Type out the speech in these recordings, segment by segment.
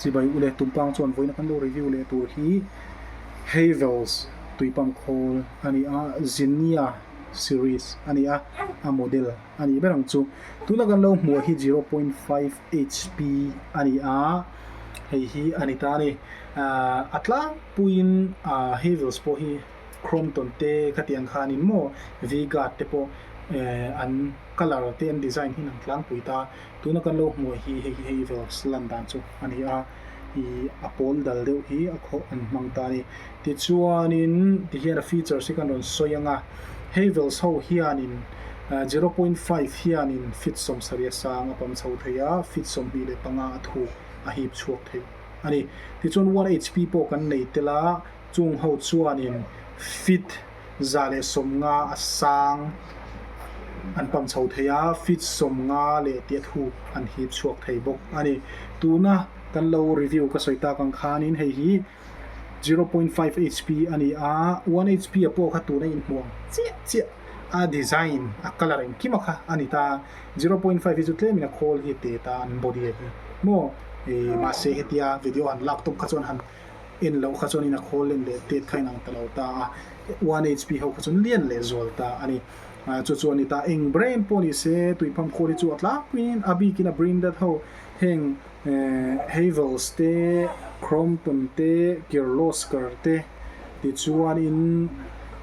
Chibai ule tumpang chuan vawiin a kan lo review leh tur hi Havells tuipang khawl a ni a, Zinnia series a ni a, a model a nih ber ang chu. Tuna kan lo hmuh hi 0.5 HP a ni a, hei hi a ni ta a ni. A tlangpuiin Havells pawh hi Crompton te khatiang khanin maw V-guard te pawh an colour te an design hi an tlangpui ta. Tuna kan lo hmuh hi hei hi Havells lan dan chu a ni a, ih a pawl dal deuh hi a khawh an hmang ta a ni. Tichuanin tihian a features hi kan rawn sawi ang a, Havells ho hianin 0.5 hianin feet 70 a sang a pam chho thei a, feet 25 a thuk a hip chhuak thei a ni. Tichuan 1 HP pawh kan nei tel a, chung ho chuanin feet 150 a sang an pam chho thei a, feet 50 leh tih a thuk an hip chhuak thei bawk a ni. Tuna kan lo review ka sawi tak ang khanin hei hi 0.5 HP a ni a, 1 HP a pawh kha tuna inhmuh ang chiah chiah a design a colour engkim a kha a ni ta. 0.5 hi chu tlemin a khawl hi a te ta an body a hi maw ih mahse hetia video han lak tawp kha chuan han en loh kha chuanin a khawl len leh tet kha inang ta lo ta a, 1 HP ho kha chuan lian leh zual ta a ni. Chu chu a ni ta. Eng brand pawh ni se tuipham khawl hi chu a tlangpuiin a bikin a branded ho heng Havells te, Crompton te, Kirloskar te tichuanin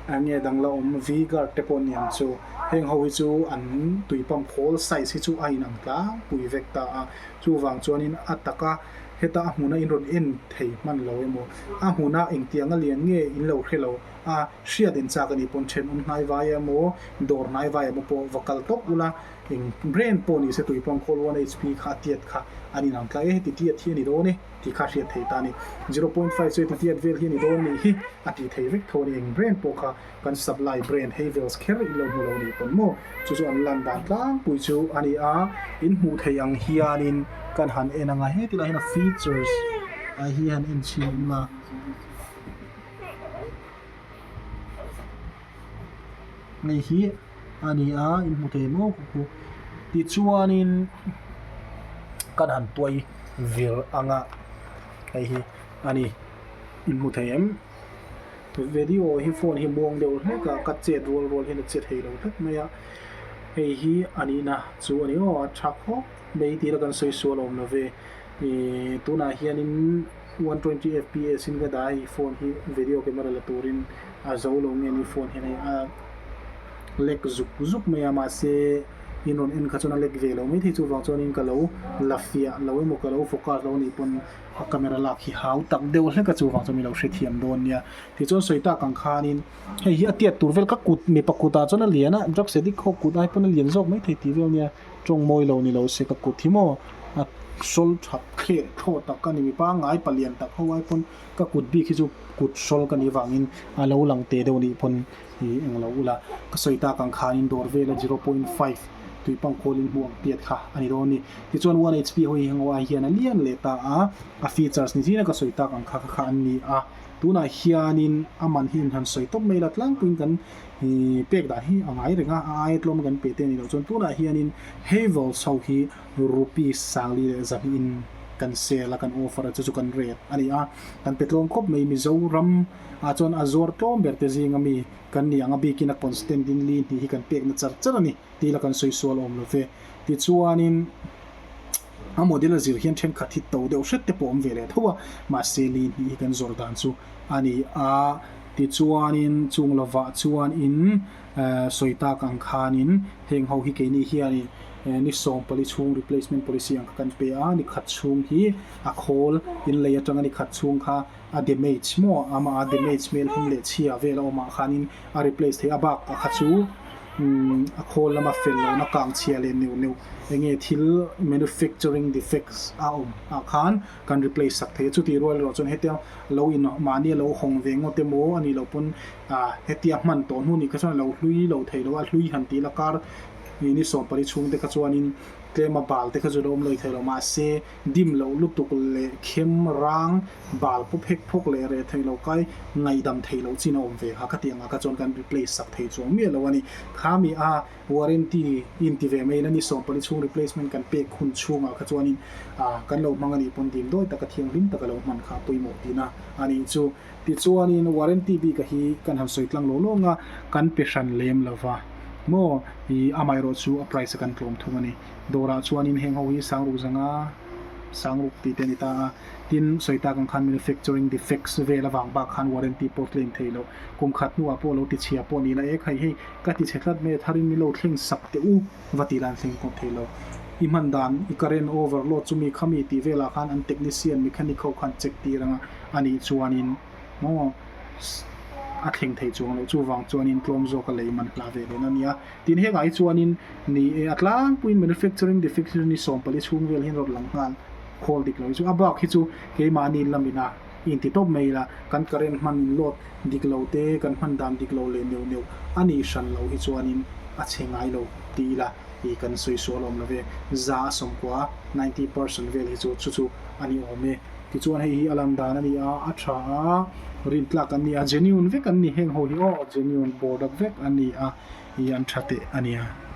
eng nge dang la awm V-Guard te pawh ni ang chu. Heng ho hi chu an tuipam khawl size hi chu a inang tlangpui vek ta a. Chuvang chuanin a taka Heta a hmuna in rawn en thei hman lo emaw, a hmuna engtianga lian nge in lo hre lo a, hriat in chak a nih pawn thenawm hnai vai emaw, dawr hnai vai emaw pawh va kal tawp ula, eng brand pawh ni se tuipang khawl 1 HP kha a tiat kha an inang tlai e, heti tiat hi a ni dawn e tih kha hriat thei ta a ni. 0.5 chu heti tiat vel hi a ni dawn nih hi a tih thei vek tho a ni, eng brand pawh kha. Kan supply brand Havells kher in lo hmu lo nih pawn maw? Chu chu an lan dan tlangpui chu a ni a, in hmuh theih ang hianin kan han en ang a, heti lai hian a features ah hi han en chhin ila. Hei hi a ni a, in hmu thei maw khu khu. Tichuanin kan han tuai vir ang a, hei hi a ni, in hmu thei em? Video hi phone hi muang deuh hlek a, ka chet rual rual hian a che thei lo tlat mai a, hei hi a nihna chu a ni aw, a tha khawp mai tih la kan sawi sual awm lo ve, ihh tunah hianin 120 fps in ka dah a hei phone hi video camera la turin a zo lo nge ni phone hian hei a lek zuk zuk mai a mahse in rawn en kha chuan a lek ve lo maithei chuvang chuanin ka lo la fiah lo emaw ka lo focus lo anih pawn. A camera lak hi hau tak deuh hlek a chuvang chuan mi lo hrethiam dawn nia. Tichuan sawi tak ang khanin hei hi a tiat tur vel ka kut mipa kutah chuan a lian a, drugs addict ho kut ai pawn a lian zawk maithei tih vel nia. Tawng mawi lo ni lo se ka kut hi maw a sawl that thleh thlawh tak a ni mipa ngai palian tak ho ai pawn ka kut bik hi chu kut sawl ka nih vangin a lo lang teh deuh nih pawn Ih englo ula ka sawi tak ang khanin dawr vela 0.5 tuipang khawl in hmuh ang tiat kha a ni dawn a ni. Tichuan 1 HP ho hi heng ai hian a lian leh ta a, a features ni zina ka sawi tak ang kha kha kha an ni a. Tunah hianin a man hi in han sawi tawp mai la tlangpuiin kan ih pek dan hi a ngai reng a, a aia tlawm kan pe te a ni loh chuan tunah hianin Havells ho hi rupees 42 in kan sale a kan offer a chu chu kan rate a ni a, kan pe tlawm khawp mai Mizoram. Ah chuan a zuar tlawm ber te zinga mi kan ni ang a bikin a constant in li hnih hi kan pekna char char a ni tih la kan sawi sual awm lo ve. Tichuanin a model a zir hian thenkhat hi to deuh hret te pawh awm ve leh tho a, mahse li hnih hi kan zawr dan chu a ni a. Tichuanin chung lovah chuan in sawi tak ang khanin heng ho hi keini hianin ni 14 chhung replacement policy ang kha kan pe a, ni khat chhung hi a khawl in lei atanga ni khat chhung kha a damage maw amah a damage hmel him leh chhia vel a awmah khanin a replace thei a bak a kha chu umm a khawl lama fel lohna kang chhia leh neuh neuh enge thil manufacturing defects a awm ah khan kan replace sak thei a chutih rual erawh chuan hetia lo in mahni a lo hawng ve ngawt emaw a nih loh pawn ah hetia hman tawh hnu nih kha chuan a lo hlui lo thei lo a hlui han tih la kar ni 14 chhung te kha chuanin. Tlema bal te kha chu lo awm lo thei lo mahse dim loh lutuk leh khem rang bal paw phek phawk leh reh thei lo kai ngaihdam thei loh chin a awm ve kha khatiang ah kha chuan kan replace sak thei chuang miah lo a ni. Khami a warranty in ti ve mai in a ni 14 chhung replacement kan pek hun chhungah kha chuanin ah kan lo hmang a nih pawn dim dawi taka thianghlim taka lo hman kha a pawimawh tihna a nih chu. Tichuanin warranty bik a hi kan han sawi tlang lo lawng a, kan pe hran lem lo va maw ih amaherawh chu a price a kan tlawm thung a ni. Dawrah chuanin heng ho hi sangruk zanga sangruk tih te a ni ta a, tin sawi tak ang khan manufacturing defects vel avang bak khan warranty pawh claim thei loh. Kum khat hnuah pawh lo tichhia pawh ni la e khai hei ka tichhe tlat mai a tharin min lo thleng sak teh u. Va tih lan thleng pawh thei lo. I hman dan, i current overload chumi khami tih velah khan an technician, mechanic ho khan check tir anga a nih chuanin maw a thleng thei chuang loh. Chuvang chuanin tlawm zawk a lei man hla ve len a nia. Tin hengah hi chuanin ni e a tlangpuiin manufacturing defect hi chu ni 14 chhung vel hian rawn lang nghal khawl dik lo hi chu. A bak hi chu keimahni lamina inti tawp mai ila kan current hman in load dik lo te kan hman dan dik lo leh neuh neuh a nih hran loh hi chuanin a chhe ngai lo ti ila ih kan sawi sual awm lo ve. 190, 90%, vel hi chu chu chu a ni awm e. Tichuan hei hi a lan dan a ni a, a tha a, rintlak an ni a, genuine vek an ni heng ho hi aw, genuine product vek an ni a, ih an tha teh a nia.